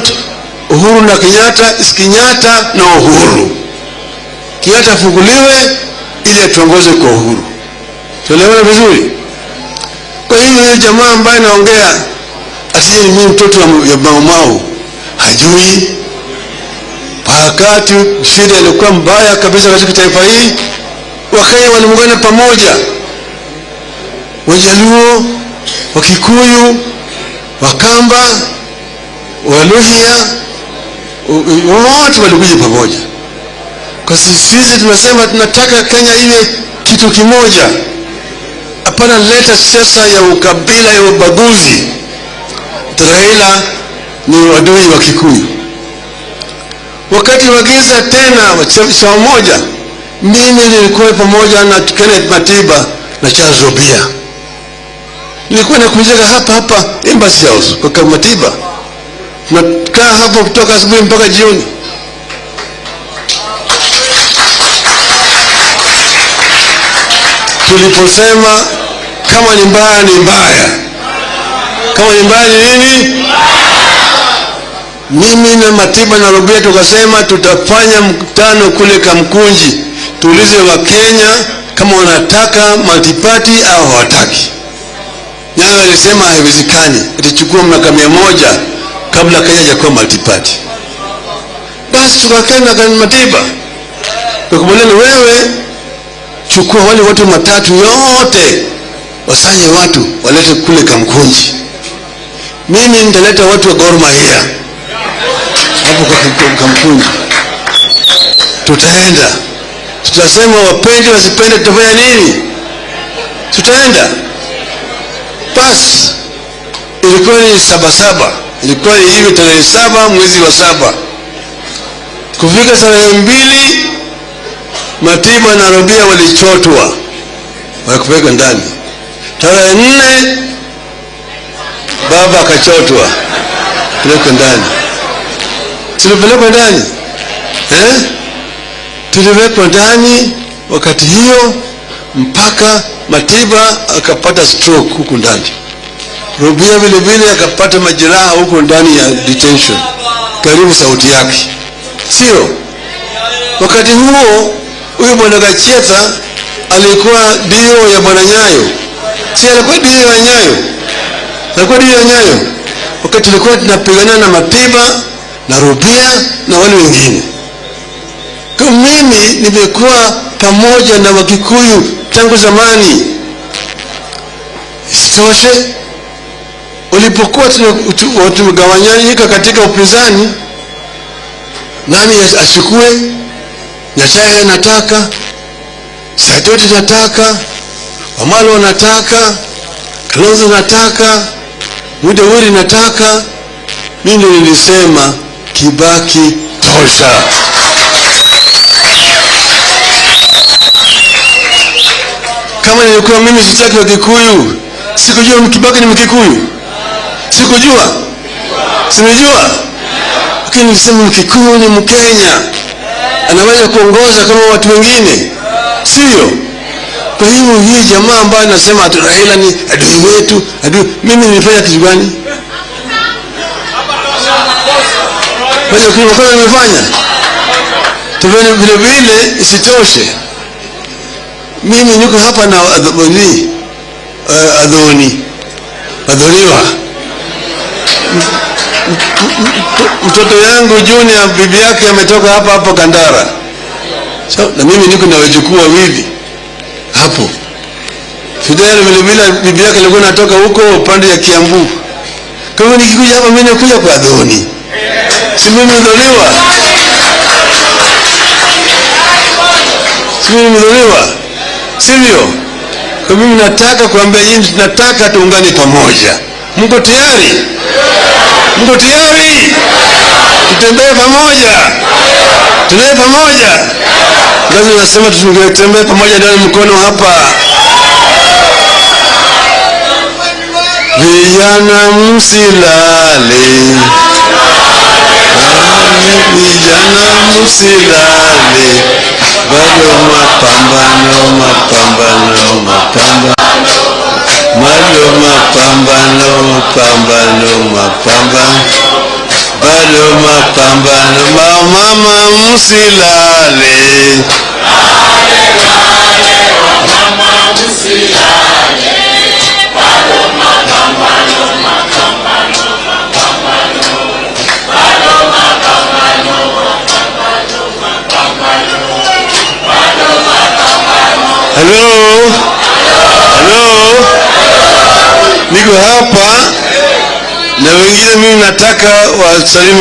not Uhuru na Kenyatta, is Kenyatta na Uhuru. Kenyatta afunguliwe ili atuongoze kwa uhuru. Tuelewana vizuri? Kwa hiyo huyo jamaa ambaye anaongea asije ni mimi mtoto ya Mau Mau, hajui. Wakati shida ilikuwa mbaya kabisa katika taifa hii, Wakenya waliungana pamoja, Wajaluo, Wakikuyu, Wakamba, Waluhya, wote walikuja pamoja. Kwa sisi tunasema tunataka Kenya iwe kitu kimoja. Hapana leta siasa ya ukabila ya ubaguzi. Raila ni adui wa Kikuyu. Wakati wa giza tena chama moja, mimi nilikuwa pamoja na Kenneth Matiba na Charles Rubia. Nilikuwa nakujaga hapa hapa Embassy House kwa Matiba. Tunakaa hapo kutoka asubuhi mpaka jioni. Tuliposema kama ni mbaya ni mbaya, kama ni mbaya ni nini? Mimi na Matiba na Rubia tukasema tutafanya mkutano kule Kamkunji, tuulize wa Kenya kama wanataka multiparty au hawataki. Nyayo alisema haiwezekani, itachukua miaka 100 kabla Kenya hajakuwa multiparty. Basi tukakaa na Matiba, tukakubaliana, wewe chukua wale watu matatu yote, wasanye watu walete kule Kamkunji, mimi nitaleta watu wa Gor Mahia hapo kwa Kamkunji. Tutaenda, tutasema wapende wasipende, tutafanya nini? Tutaenda. Basi ilikuwa ni 7/7, ilikuwa ni hivi tarehe 7 mwezi wa 7. Kufika tarehe 2 Matiba na Rubia walichotwa, wakapelekwa ndani. Tarehe 4 baba akachotwa, pelekwa ndani. Tulipelekwa ndani, Tuliwekwa ndani wakati hiyo mpaka Matiba akapata stroke huku ndani. Rubia vile vile akapata majeraha huku ndani ya detention, karibu sauti yake. Sio? Wakati huo huyu bwana Gachetha alikuwa dio ya bwana Nyayo. Si alikuwa dio ya Nyayo? Alikuwa dio ya Nyayo. Wakati tulikuwa tunapigana na Matiba na Rubia na wale wengine. Kwa mimi nimekuwa pamoja na Wakikuyu tangu zamani. Isitoshe, ulipokuwa tumegawanyika katika upinzani, nani achukue? Nyachae anataka, Saitoti anataka, Wamalo anataka, Kalonzo anataka, Mudawiri anataka. Mimi nilisema Kibaki tosha. Kama nilikuwa mimi sitaki wa Kikuyu, sikujua Kibaki ni Mkikuyu. Sikujua. Simejua. Lakini nilisema Mkikuyu ni Mkenya, anaweza kuongoza kama watu wengine, sio? Kwa hiyo hii jamaa ambaye anasema ati Raila ni adui wetu, adui, mimi nilifanya kitu gani? Kwa hiyo kile nimefanya. Tuveni vile vile isitoshe, mimi niko hapa na adhoni, adhoniwa. Mtoto yangu Junior, bibi yake ametoka hapa hapo Kandara. So, na mimi niko na wajukuu wawili hapo. Fidel vile vile bibi yake alikuwa anatoka huko upande ya Kiambu. Kwa hiyo nikikuja hapa mimi nakuja kwa adhoni. Si mimi mdhoniwa? Si mimi mdhoniwa? Sivyo? Kwa mimi nataka kuambia nyinyi, tunataka tuungane pamoja. Mko tayari? Mko tayari? Tutembee pamoja. Tutembee pamoja. Ngazi nasema tutembee pamoja, ndani mkono hapa. Vijana msilale. Vijana msilale. Bado mapambano, mapambano, mapambano. Bado mapambano, mapambano, mapambano. Bado mapambano, mama msilale. Hello? Hello? Niko hapa na wengine, mimi nataka wasalimu.